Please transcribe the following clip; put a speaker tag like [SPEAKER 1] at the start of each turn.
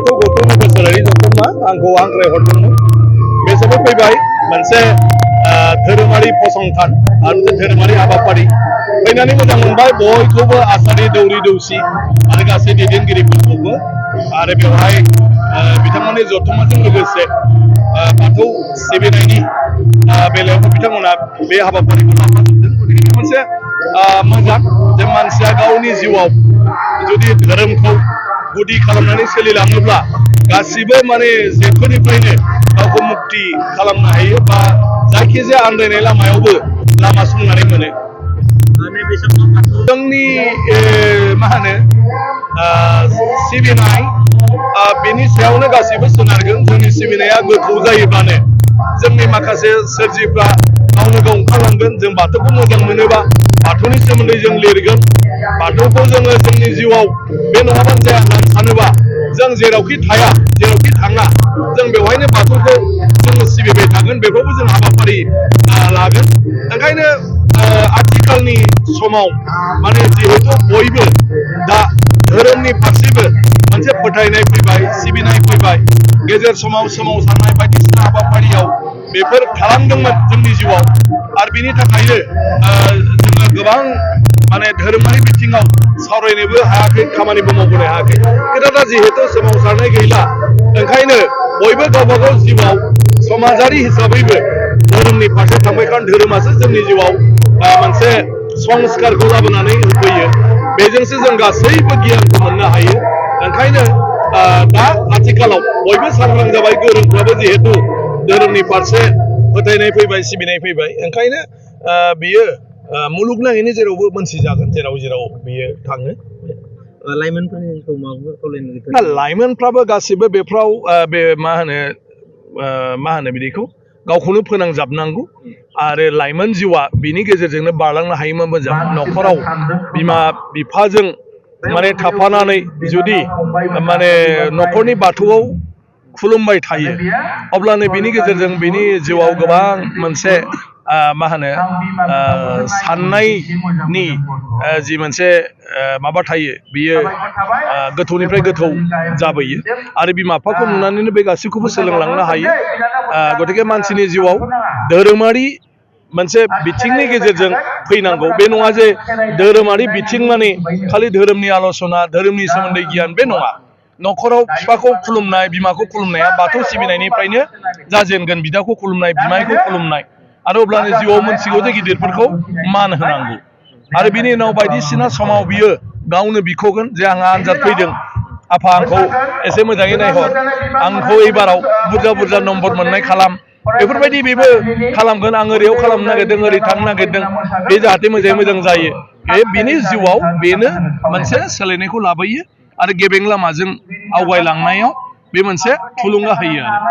[SPEAKER 1] बाथौ गौथुम बोसोरारि जथुम्मा आंखौ हांख्रायहरदोंमोन बे समाव फैबाय मोनसे धोरोमारि फसंथान आरो धोरोमारि हाबाफारि फैनानै मोजां मोनबाय बयखौबो आसारि दौरि दौसि आरो गासै दैदेनगिरिफोरखौबो आरो बेवहाय बिथांमोननि जथुम्माजों लोगोसे बाथौ सिबिनायनि बेलायावबो बिथांमोना बे हाबाफारिखौ लाफाजोबदों गतिके मोनसे मोजां जे मानसिया गावनि जिउआव जुदि धोरोमखौ गुदि खालामनानै सोलिलाङोब्ला गासिबो माने जेथोनिफ्रायनो गावखौ मुक्ति खालामनो हायो बा जायखिजाया आन्दायनाय लामायावबो लामा संनानै मोनो जोंनि मा होनो सिबिनाय बेनि सायावनो गासैबो सोनारगोन जोंनि सिबिनाया गोथौ जायोब्लानो जोंनि माखासे सोरजिफ्रा गावनो गाव ओंखारलांगोन जों बाथौखौ मोजां मोनोबा बाथौनि सोमोन्दै जों लिरगोन बाथौखौ जोङो जोंनि जिउआव बे नङाबानो जाया होननानै सानोबा जों जेरावखि थाया जेरावखि थाङा जों बेवहायनो बाथौखौ जोङो सिबिबाय थागोन बेखौबो जों हाबाफारि लागोन ओंखायनो आथिखालनि समाव माने जिहेतु बयबो दा धोरोमनि फारसेबो मोनसे फोथायनाय फैबाय सिबिनाय फैबाय गेजेर समाव सोमावसारनाय बायदिसिना हाबाफारियाव बेफोर थालांदोंमोन जोंनि जिउआव आरो बिनि थाखायनो जोङो गोबां माने धोरोमारि बिथिङाव सावरायनोबो हायाखै खामानिबो मावबोनो हायाखै खिन्थु दा जिहेतु सोमावसारनाय गैला ओंखायनो बयबो गावबा गाव जिउआव समाजारि हिसाबैबो धोरोमनि फारसे थांबाय खारन धोरोमासो जोंनि जिउआव मोनसे संस्कारखौ लाबोनानै होफैयो बेजोंसो जों गासैबो गियानखौ मोननो हायो ओंखायनो दा आथिखालाव बयबो सांग्रां जाबाय गोरोंफ्राबो जिहेतु धोरोमनि फारसे फोथायनाय फैबाय सिबिनाय फैबाय ओंखायनो बियो मुलुगनाङैनो जेरावबो मोनथिजागोन जेराव जेराव बियो थाङो लाइमोनफ्राबो गासिबो बेफ्राव बे मा होनो बिदिखौ गावखौनो फोनांजाबनांगौ आरो लाइमोन जिउआ बिनि गेजेरजोंनो बारलांनो हायोमोन मोजां न'खराव बिमा बिफाजों माने थाफानानै जुदि माने न'खरनि बाथौआव खुलुमबाय थायो अब्लानो बिनि गेजेरजों बिनि जिउआव गोबां मोनसे मा होनो साननायनि जि मोनसे माबा थायो बियो गोथौनिफ्राय गोथौ जाबोयो आरो बिमा बिफाखौ नुनानैनो बे गासैखौबो सोलोंलांनो हायो गतिके मानसिनि जिउआव धोरोमारि मोनसे बिथिंनि गेजेरजों फैनांगौ बे नङा जे धोरोमारि बिथिं माने खालि धोरोमनि आल'सना धोरोमनि सोमोन्दै गियान बे नङा न'खराव बिफाखौ खुलुमनाय बिमाखौ खुलुमनाया बाथौ सिबिनायनिफ्रायनो जाजेनगोन बिदाखौ खुलुमनाय बिमायखौ खुलुमनाय आरो अब्लानो जिउआव मोनथिगौ जे गिदिरफोरखौ मान होनांगौ आरो बिनि उनाव बायदिसिना समाव बियो गावनो बिख'गोन जे आंहा आनजाद फैदों आफा आंखौ एसे मोजाङै नायहर आंखौ एबाराव बुरजा बुरजा नम्बर मोननाय खालाम बेफोरबायदि बेबो खालामगोन आं ओरैयाव खालामनो नागिरदों ओरै थांनो नागिरदों बे जाहाथे मोजाङै मोजां जायो बिनि जिउआव बेनो मोनसे सोलायनायखौ लाबोयो आरो गेबें लामाजों आवगायलांनायाव बे मोनसे थुलुंगा होयो आरो